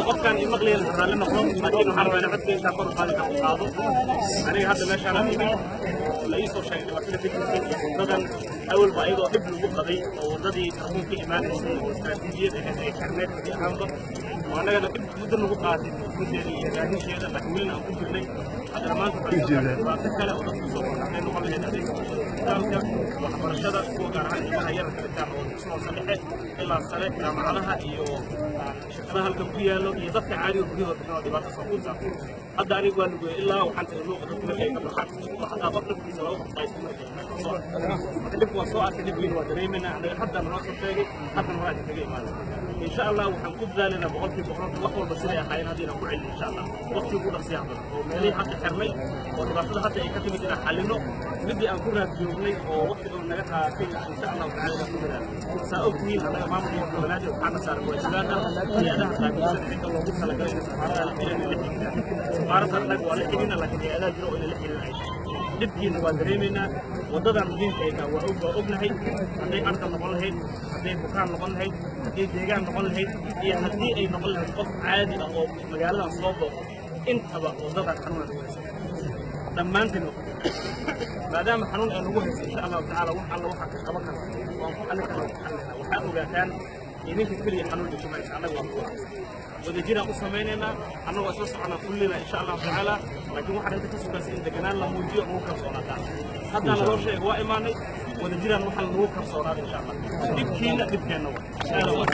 Qofkaan imaqlayn raalli noqdo, laakiin waxaan rabaa in codka intaa kor u qaadi karo u qaado. Aniga hadda meeshaan aan imid, la ii soo sheegay dhibaatada ka jirtay iyo wadadan awalba ayadoo dhib lagu qabay oo waddadii tarbuun ka imaanaysay oo istaraatiijiyad ahayd ay xirneed gebi ahaanba, oo annagana dhib muddo nagu qaatay buuxinteeda iyo raadinteeda, laakiin welina aan ku jirnay. Haddana maanta waxaa soo gaartay dhibaato kale oo dadku soo kordhatay, noqon lahayd adeegga bulshada, isbitaalka, waxbarashada, kuwa gaar ahaan ilmaha yararka dhigtaan oo dugsi hoose dhexe ilaa sare, jaamacadaha iyo shirkadaha halkan ku yaallo iyo dadka caadiga guryahooda degan oo dhibaato soo saartay. Hadda anigu waa lugeeyay ilaa waxaan tagay luuqa dadku markay ka baxaan, oo xataa qof naftiisa laba qof baa isku markay meesha soo arkay. Marka dhibku waa soo arkay, dhib weyn waa dareemaynaa annaga. Hadda naloo soo sheegay, haddana horaa idinkaga imaanay. Insha Allah waxaan ku dadaalaynaa 100% wax walba siday ahaayeen hadda inaan ku celino, insha Allah waqti ugu dhaqsiyaha badan, oo meelihii hadda xirnay oo dhibaatada hadda ay ka timid inaan xallino, midii aan ku raad joognay oo waqti badan naga qaadatay, insha Allahu tacala inaan ku dadaalo. Saa ogtihiin, annaga maamulka gobolka Banaadir waxaana saaran waajibaad ah hay-adaha qaabilsan, cidda loogu talagalay in safaaradaha la xiriirina la xiriiraan. Safaaradda annaga waa la xiriirna, laakiin hay-adaha jiro oo ina la xiriirinay. Dhibkiina waa dareemaynaa, waddadan muhiimka ay tahay waa og, waa ognahay. Hadday arda noqon lahayd, hadday bukaan noqon lahayd, hadday deegaan noqon lahayd iyo haddii ay noqon lahayd qof caadi ah oo magaaladan soo booqo, intaba waddadan xanuuna nagu haysa dhammaanteen. Maadaama xanuun ay nagu hayso, insha Allahu tacaala wax alla waxaan ka qaban karna waan ku xallin karna, waan ku xallinayna. Waxaa ogaataan idinka keliya xanuun idinku maysa, annaga waa kuwa wadajiraan u samaynaynaa, annagoo isla soconaa kullina, insha Allahu tacaala. Laakiin waxaan inta ka sugaysa in deganaan la muujiyo, lagu kalsoonaataan. Haddaan naloo sheega waa imaanay, wadajiraan waxaan lagu kalsoonaada, insha Allah. Dhibkiina dhibkeenna waa aada waa.